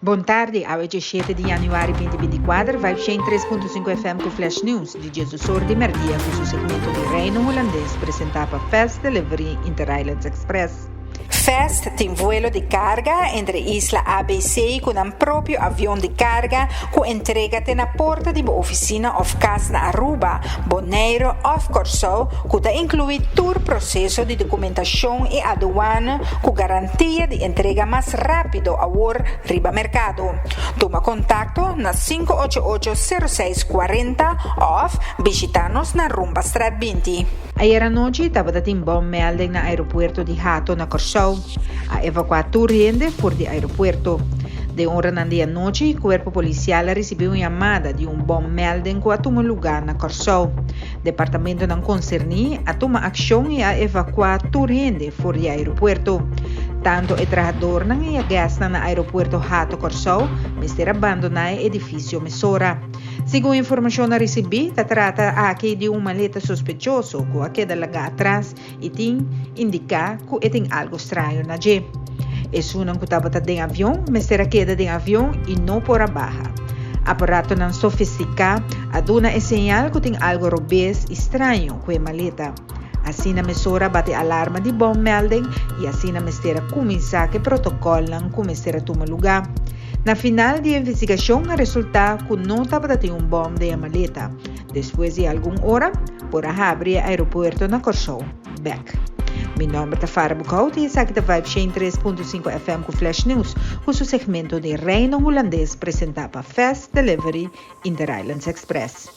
Bon tardi, awe 17 di januari 2024, Vibe 103.5 FM ku Flash News di 12 or di merdia ku su segmento di Reino Hulandes presentá pa Fast Delivery Interislands Express. Fast tin vuelo di carga entre isla ABC cu nan propio avion di carga cu entrega te na porta di bo oficina of cas na Aruba, Bonaire of Corsou cu ta inclui tur proceso di documentacion y aduana cu garantia di entrega mas rapido awor riba mercado. Tuma contacto na 588 06 40 of bishita nos na Rumbastraat 20. Ayera nochi tabata tin bommelding na aeropuerto di Hato na Kòrsou. A evakuá tur hende for di aeropuerto. Den oranan di anochi, kuerpo polisial a risibí un yamada di un bommelding ku a tuma lugá na Kòrsou. Departamentonan konserní a tuma akshon i a evakuá tur hende for di aeropuerto. Tantu e trahadornan i e gèstnan na aeropuerto Hato Kòrsou mester a bandoná e edifisio mesora. Segun informashon a risibí, ta trata aki di un maleta sospechoso ku a keda lagá atras i tin indiká ku e tin algu straño na dje. Esunnan ku tabata den avion mester a keda den avion i no por a baha. Aparatonan sofistiká a duna e señal ku tin algu robes i straño ku e maleta. Asina mesora a bati alarma di bommelding i asina mester a kuminsá ku e protokòlnan ku mester a tuma lugá. Na final di e investigashon a resultá ku no tabata tin un bòm den e maleta. Despues di algun ora por a habri e aeropuerto na Kòrsou bèk. Mi nòmber ta Farah Boekhout i esaki ta Vibe 103.5 FM ku Flash News ku su segmento di Reino Hulandes presentá pa Fast Delivery Interislands Express.